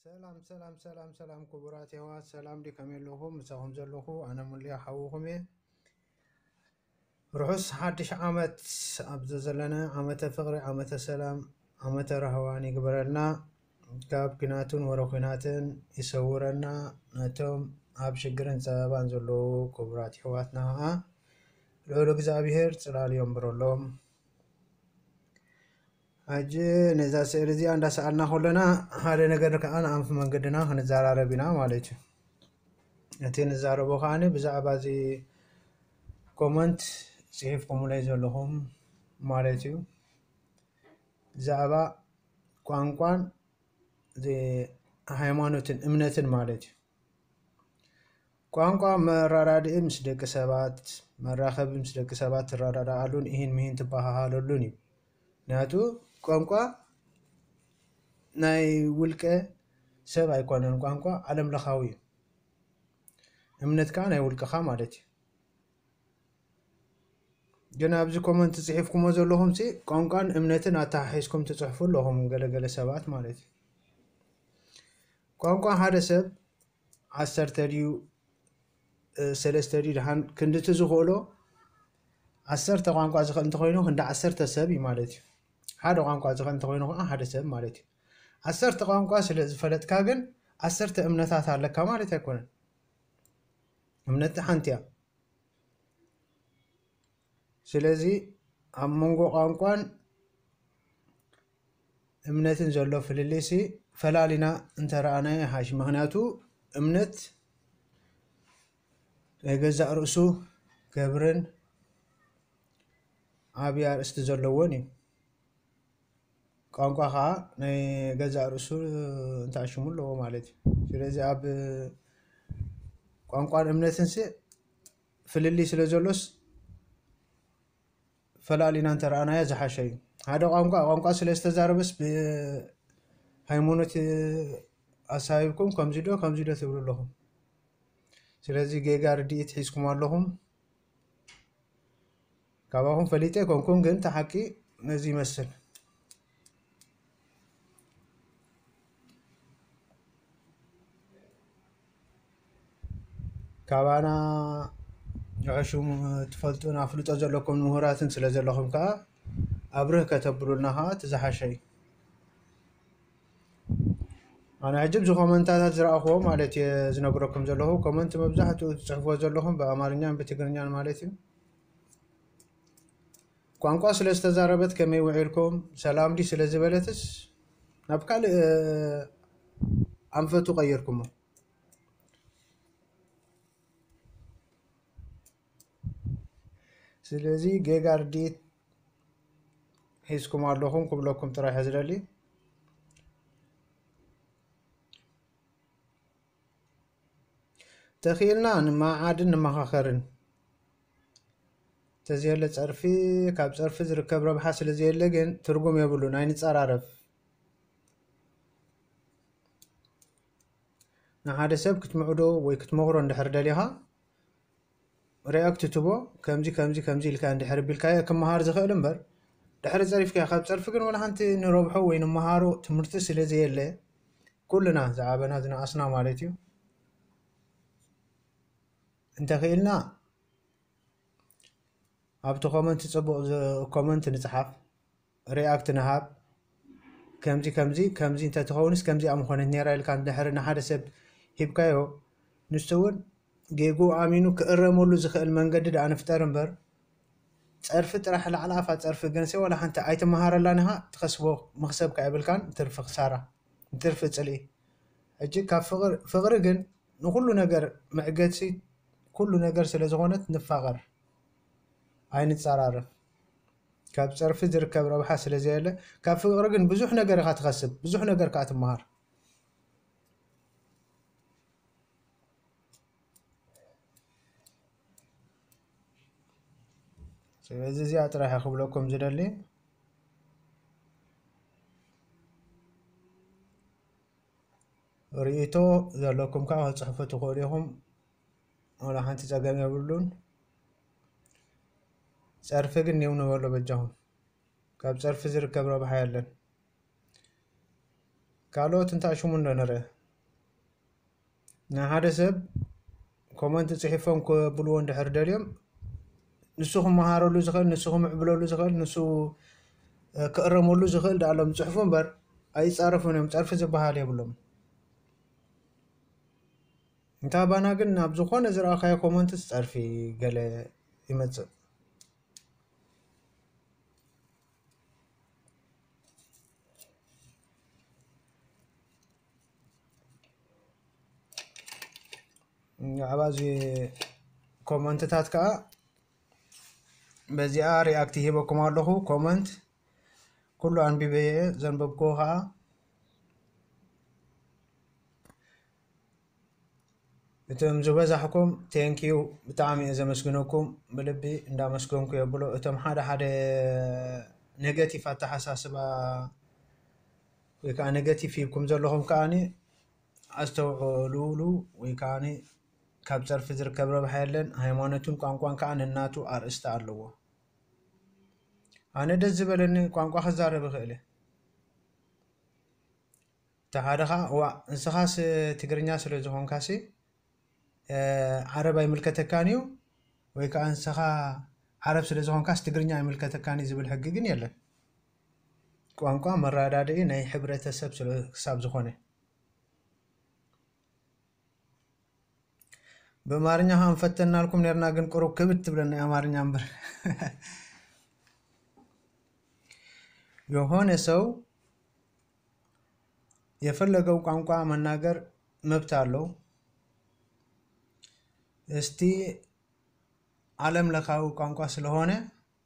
ሰላም ሰላም ሰላም ሰላም፣ ክቡራት የሕዋት፣ ሰላም ድዩ? ከመይ ኣለኹም? ምሳኹም ዘለኹ ኣነ ሙልያ ሓውኹም እየ። ርሑስ ሓድሽ ዓመት። ኣብዚ ዘለና ዓመተ ፍቕሪ፣ ዓመተ ሰላም፣ ዓመተ ራህዋን ይግበረልና። ካብ ኲናትን ወረ ኲናትን ይሰውረና። ነቶም ኣብ ሽግርን ጸበባን ዘለዉ ክቡራት የሕዋትና ኸኣ ልዑል እግዚኣብሔር ጽላል የንብረሎም። ሕጂ ነዛ ስእሊ እዚኣ እንዳሰኣልና ከለና ሓደ ነገር ከዓ ንኣንፊ መንገድና ክንዘራረብ ኢና ማለት እዩ። እቲ ንዛረቦ ከዓ ብዛዕባ እዚ ኮመንት ጽሒፍኩምለይ ዘለኹም ማለት እዩ። ብዛዕባ ቋንቋን እዚ ሃይማኖትን እምነትን ማለት እዩ። ቋንቋ መራዳድኢ ምስ ደቂ ሰባት፣ መራኸቢ ምስ ደቂ ሰባት ትረዳዳኣሉን ኢሂን ምሂን ትበሃሃለሉን እዩ። ምክንያቱ ቋንቋ ናይ ውልቀ ሰብ ኣይኮነን፣ ቋንቋ ዓለም ለኻዊ እዩ። እምነት ከዓ ናይ ውልቅኻ ማለት እዩ። ግን ኣብዚ ኮመንት ጽሒፍኩሞ ዘለኹም ሲ ቋንቋን እምነትን ኣተሓሒዝኩም ትጽሕፉ ኣለኹም፣ ገለገለ ሰባት ማለት እዩ። ቋንቋ ሓደ ሰብ ዓሰርተ ድዩ፣ እ፣ ሰለስተ ድዩ፣ ደሓን ክንድቲ ዝኽእሎ ዓሰርተ ቋንቋ ዝኽእል እንተኾይኑ ክንዲ ዓሰርተ ሰብ እዩ ማለት እዩ። ሓደ ቋንቋ ዝኽእል እንተኾይኑ ከዓ ሓደ ሰብ ማለት እዩ። ዓሰርተ ቋንቋ ስለ ዝፈለጥካ ግን ዓሰርተ እምነታት ኣለካ ማለት ኣይኮነን። እምነት ሓንቲ እያ። ስለዚ ኣብ መንጎ ቋንቋን እምነትን ዘሎ ፍልልይሲ ፈላሊና እንተረኣናዮ ይሓይሽ። ምኽንያቱ እምነት ናይ ገዛእ ርእሱ ክብርን ዓብዪ ኣርእስቲ ዘለዎን እዩ። ቋንቋ ኸዓ ናይ ገዛእ ርእሱ እንታይ ሽሙ ኣለዎ ማለት እዩ። ስለዚ ኣብ ቋንቋን እምነትን ሲ ፍልልይ ስለ ዘሎስ ፈላሊና እንተረኣናዮ ዝሓሸ እዩ። ሓደ ቋንቋ፣ ቋንቋ ስለ ዝተዛረበስ ብሃይማኖት ኣሳቢብኩም ከምዚ ዶ ከምዚ ዶ ትብሉ ኣለኹም። ስለዚ ጌጋ ርድኢት ሒዝኩም ኣለኹም። ካባኹም ፈሊጠ ኣይኮንኩን፣ ግን እቲ ሓቂ ነዚ ይመስል። ካባና ዝሕሹ ትፈልጡን ኣፍልጦ ዘለኩም ምሁራትን ስለ ዘለኹም ከኣ ኣብርህ ከተብሉልና ከኣ እቲ ዝሓሸ እዩ። ኣነ ሕጂ ኣብዚ ኮመንታታት ዝረኣኽዎ ማለት እየ ዝነግረኩም ዘለኹ። ኮመንት መብዛሕትኡ ትጽሕፍዎ ዘለኹም ብኣማርኛን ብትግርኛን ማለት እዩ። ቋንቋ ስለ ዝተዛረበት ከመይ ውዒልኩም፣ ሰላም ድዩ ስለ ዝበለትስ ናብ ካልእ ኣንፈቱ ቀይርኩሞ። ስለዚ ጌጋ ርድኢት ሒዝኩም ኣለኹም ክብለኩም ጥራሕ እየ ዝደሊ። ተኽኢልና ንመዓድን ንመኻኸርን። ተዘየለ ጸርፊ፣ ካብ ጸርፊ ዝርከብ ረብሓ ስለ ዘየለ ግን ትርጉም የብሉን፣ ኣይንጸራረፍ። ንሓደ ሰብ ክትምዕዶ ወይ ክትመኽሮ እንድሕር ደሊኻ፣ ሪኣክት ትቦ፣ ከምዚ፣ ከምዚ፣ ከምዚ ኢልካ እንድሕር ቢልካዮ ክመሃር ዝኽእል እምበር፣ ድሕሪ ጸሪፍካዮ፣ ካብ ጸርፊ ግን ወላ ሓንቲ ንረብሖ ወይ ንመሃሮ ትምህርቲ ስለ ዘየለ፣ ኩልና ዝዓበና ዝነኣስና ማለት እዩ። እንተኽኢልና ኣብቲ ኮመንት ጽቡቕ ዝ-፣ ኮመንት ንጽሓፍ፣ ሪኣክት ንሃብ። ከምዚ፣ ከምዚ፣ ከምዚ እንተትኸውንስ ከምዚኣ ምኾነት ነይራ ኢልካ እንድሕሪ ንሓደ ሰብ ሂብካዮ፣ ንሱ እውን ጌግኡ ኣሚኑ ክእረመሉ ዝኽእል መንገዲ ደኣ ንፍጠር እምበር፣ ጸርፊ ጥራሕ ላዕሊ ኣፋ ጸርፊ ገንሴ ወላ ሓንቲ ኣይትመሃረላን ኢኻ፣ ትኸስቦ መኽሰብካ የብልካን፣ ትርፊ ክሳራ፣ ትርፊ ጽልኢ። ሕጂ ካብ ፍቕሪ፣ ፍቕሪ ግን ንኹሉ ነገር መዕገሲ ኩሉ ነገር ስለ ዝኾነት ንፋቐር፣ ኣይንጸራረፍ። ካብ ጸርፊ ዝርከብ ረብሓ ስለ ዘየለ፣ ካብ ፍቕሪ ግን ብዙሕ ነገር ኢኻ ትኸስብ፣ ብዙሕ ነገር ከኣ ትመሃር። ስለዚ እዚኣ ጥራሕ እየ ክብለኩም ዝደሊ። ርእይቶ ዘለኩም ከኣ ክትጽሕፉ ትኽእሉ ኢኹም። ዋላ ሓንቲ ጸገም የብሉን። ጸርፊ ግን ኔው ንበሎ በጃኹም። ካብ ጸርፊ ዝርከብ ረብሓ የለን። ካልኦት እንታይ ሽሙ እንዶ ንርኢ። ንሓደ ሰብ ኮመንት ጽሒፎም ክብልዎ እንድሕር ደልዮም፣ ንሱ ክመሃረሉ ዝኽእል፣ ንሱ ክምዕብለሉ ዝኽእል፣ ንሱ ክእረመሉ ዝኽእል ዳኣሎም ጽሕፉ እምበር ኣይጻረፉን እዮም። ጸርፊ ዝበሃል የብሎም። እንታ ባና ግን ናብ ዝኾነ ዝረኣኻዮ ኮመንትስ ጸርፊ ገለ ይመጽእ። ብዛዕባ እዚ ኮመንትታት ከዓ በዚኣ ሪኣክት ሂበኩም ኣለኹ። ኮመንት ኩሉ ኣንቢበየ ዘንበብኩዎ ከዓ እቶም ዝበዛሕኩም ቴንኪዩ ብጣዕሚ እየ ዘመስግነኩም ብልቢ እንዳመስገንኩ የብሎ። እቶም ሓደ ሓደ ኔጋቲቭ ኣተሓሳስባ ወይ ከዓ ኔጋቲቭ ሂብኩም ዘለኹም ከዓኒ ኣስተውዕሉሉ ወይ ከዓ ካብ ጸርፊ ዝርከብ ረብሓ የለን። ሃይማኖትን ቋንቋን ከዓ ነናቱ ኣርእስቲ ኣለዎ። ኣነ ደስ ዝበለኒ ቋንቋ ክዛረብ እኽእል እየ። እቲ ሓደ ከዓ እዋ ንስኻስ ትግርኛ ስለ ዝኾንካሲ ዓረብ ኣይምልከተካን እዩ ወይ ከዓ ንስኻ ዓረብ ስለ ዝኾንካስ ትግርኛ ኣይምልከተካን እዩ ዝብል ሕጊ ግን የለን። ቋንቋ መረዳድኢ ናይ ሕብረተሰብ ክሳብ ዝኾነ ብኣማርኛ ከዓ እንፈተናልኩም ነርና ግን ቅሩብ ክብድ ትብለና ኣማርኛ እምበር የሆነ ሰው የፈለገው ቋንቋ መናገር መብት አለው። እስቲ ዓለም ለካዊ ቋንቋ ስለሆነ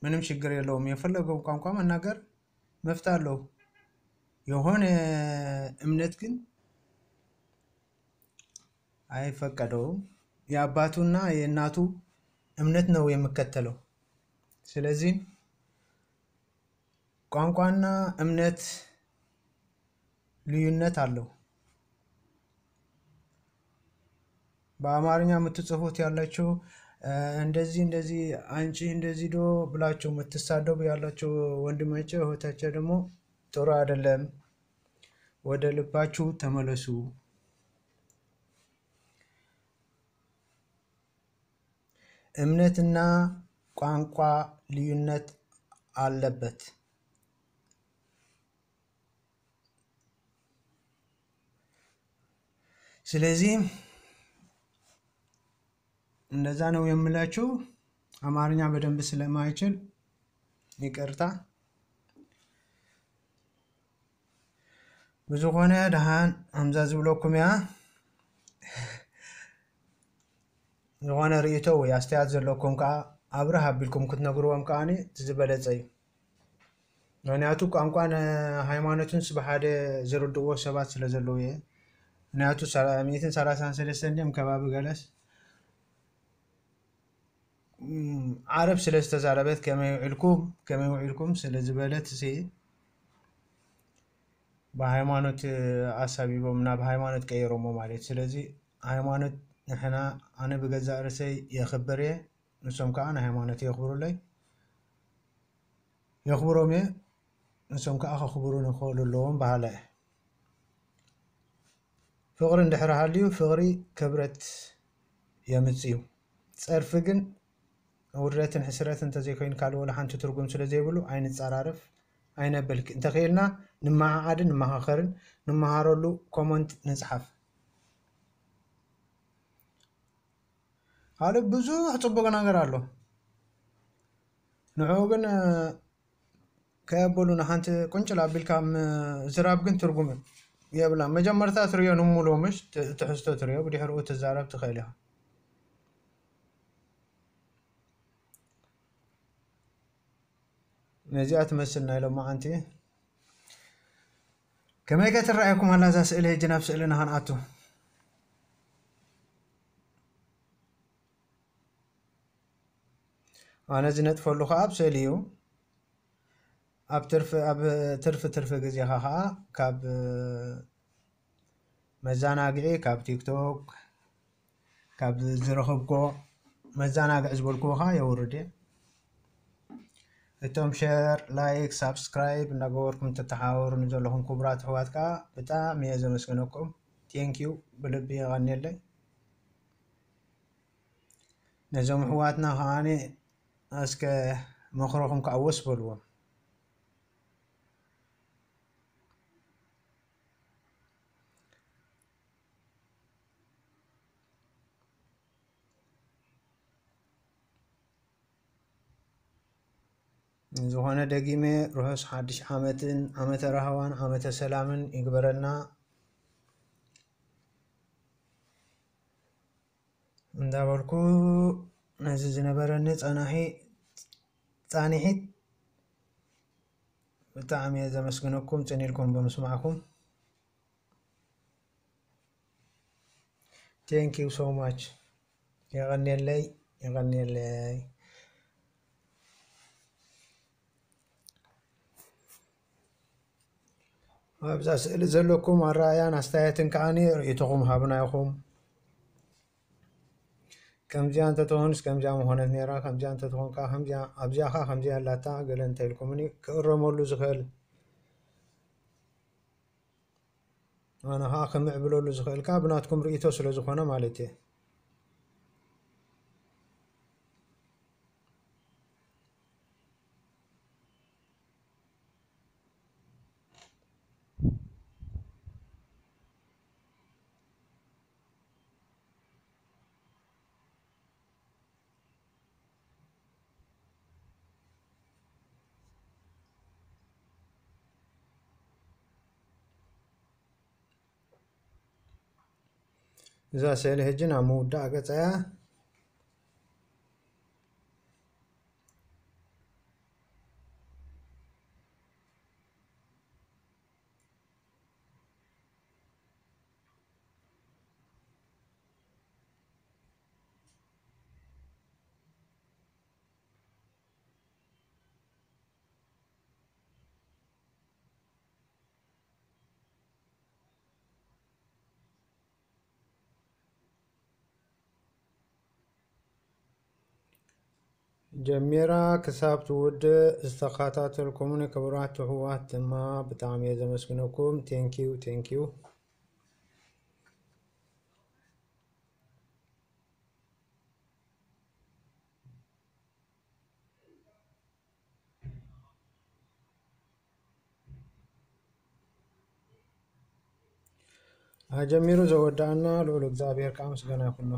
ምንም ችግር የለውም። የፈለገው ቋንቋ መናገር መብት አለው። የሆነ እምነት ግን አይፈቀደውም። የአባቱና የእናቱ እምነት ነው የምከተለው። ስለዚህ ቋንቋና እምነት ልዩነት አለው። በአማርኛ የምትጽፉት ያላችሁ እንደዚህ እንደዚህ አንቺ እንደዚህ ዶ ብላችሁ የምትሳደቡ ያላችሁ ወንድሞቼ እህቶቼ ደግሞ ጥሩ አይደለም። ወደ ልባችሁ ተመለሱ። እምነትና ቋንቋ ልዩነት አለበት። ስለዚህ እንደዛ ነው የምላችሁ። አማርኛ በደንብ ስለማይችል ይቅርታ። ብዝኾነ ደሓን ኣምዛ ዝብለኩም እያ። ዝኾነ ርእይቶ ወይ ኣስተያየት ዘለኩም ከዓ ኣብርህ ኣቢልኩም ክትነግርዎም ከዓ እቲ ዝበለፀ እዩ። ምክንያቱ ቋንቋን ሃይማኖትን ስብሓደ ዝርድእዎ ሰባት ስለ ዘለዉ እየ። ምክንያቱ ሚእትን ሰላሳን ሰለስተን ድም ከባቢ ገለስ ዓረብ ስለ ዝተዛረበት ከመይ ውዒልኩም ከመይ ውዒልኩም ስለ ዝበለት ሲ ብሃይማኖት ኣሳቢቦም ናብ ሃይማኖት ቀይሮሞ ማለት። ስለዚ ሃይማኖት ንሕና ኣነ ብገዛእ ርእሰይ የኽብር እየ፣ ንሶም ከዓ ንሃይማኖት የኽብሩለይ፣ የኽብሮም እየ፣ ንሶም ከዓ ከኽብሩኒ ክኽእሉ ኣለዎም በሃላይ እየ። ፍቕሪ እንድሕር ሃልዩ ፍቕሪ ክብረት የምፅእ እዩ። ፀርፊ ግን ውርደትን ሕስረት እንተዘይኮይኑ ካልእ ወላ ሓንቲ ትርጉም ስለ ዘይብሉ ኣይንፀራረፍ ኣይነብል። እንተኽኢልና ንመዓዓድን ንመኻኸርን ንመሃረሉ ኮመንት ንፅሓፍ። ካልእ ብዙሕ ፅቡቕ ነገር ኣሎ። ንዕኡ ግን ከየበሉ ንሓንቲ ቁንጭል ኣቢልካ ምዝራብ ግን ትርጉም የብላን። መጀመርታ ትሪኦ ንሙሉ ምሽ ትሕዝቶ ትሪኦ ብድሕርኡ ትዛረብ ትኽእል ኢኻ። ነዚኣ ትመስል ናይ ሎማዓንቲ ከመይ ከ ትረኣየኩም ኣላ እዛ ስእሊ? ሕጂ ናብ ስእሊ ንኸንኣቱ ኣነ ዝነጥፈሉ ከዓ ኣብ ስእሊ እዩ። ኣብ ትርፊ ኣብ ትርፊ ትርፊ ግዜኻ ከዓ ካብ መዘናግዒ ካብ ቲክቶክ ካብ ዝረኸብኮ መዘናግዒ ዝበልኩዎ ከዓ የውርድ እየ። እቶም ሸር ላይክ ሳብስክራይብ እናገበርኩም ተተሓባበሩኒ ዘለኹም ክቡራት ኣሕዋት ከዓ ብጣዕሚ እየ ዘመስግነኩም። ቴንኪዩ ብልቢ የቐንየለይ። ነዞም ኣሕዋትና ከዓኒ እስከ መኽሮኹም ከኣ ወስ በልዎም። ዝኾነ ደጊመ ርሑስ ሓድሽ ዓመትን ዓመተ ራህዋን ዓመተ ሰላምን ይግበረልና እንዳበልኩ፣ ነዚ ዝነበረኒ ጸናሒ-፣ ጻንሒት ብጣዕሚ እየ ዘመስግነኩም፣ ጽን ኢልኩም ብምስማዕኩም። Thank you so much። የቐንየለይ፣ የቐንየለይ። ኣብዛ ስእሊ ዘለኩም ኣረኣያን ኣስተያየትን ከዓኒ ርእይቶኹም ሃቡና ኢኹም። ከምዚኣ እንተትኾንስ ከምዚኣ ምኾነት ነይራ፣ ከምዚኣ እንተትኾን ከኣ ከምዚኣ፣ ኣብዚኣ ከኣ ከምዚኣ ኣላታ፣ ገለ እንተኢልኩምኒ ክእረመሉ ዝኽእል፣ ኣነ ከኣ ክምዕብለሉ ዝኽእል ከኣ ብናትኩም ርእይቶ ስለ ዝኾነ ማለት እየ። እዛ ስእሊ ሕጂ ናብ ምውዳእ ገጻ እያ። ጀሚራ ክሳብ ትውድእ ዝተኸታተልኩምኒ ክቡራት ትሑዋት ድማ ብጣዕሚ እየ ዘመስግነኩም። Thank you, thank you። ኣጀሚሩ ዘወዳእና ልዑል እግዚኣብሔር ከዓ ምስጋና ይኹኖ።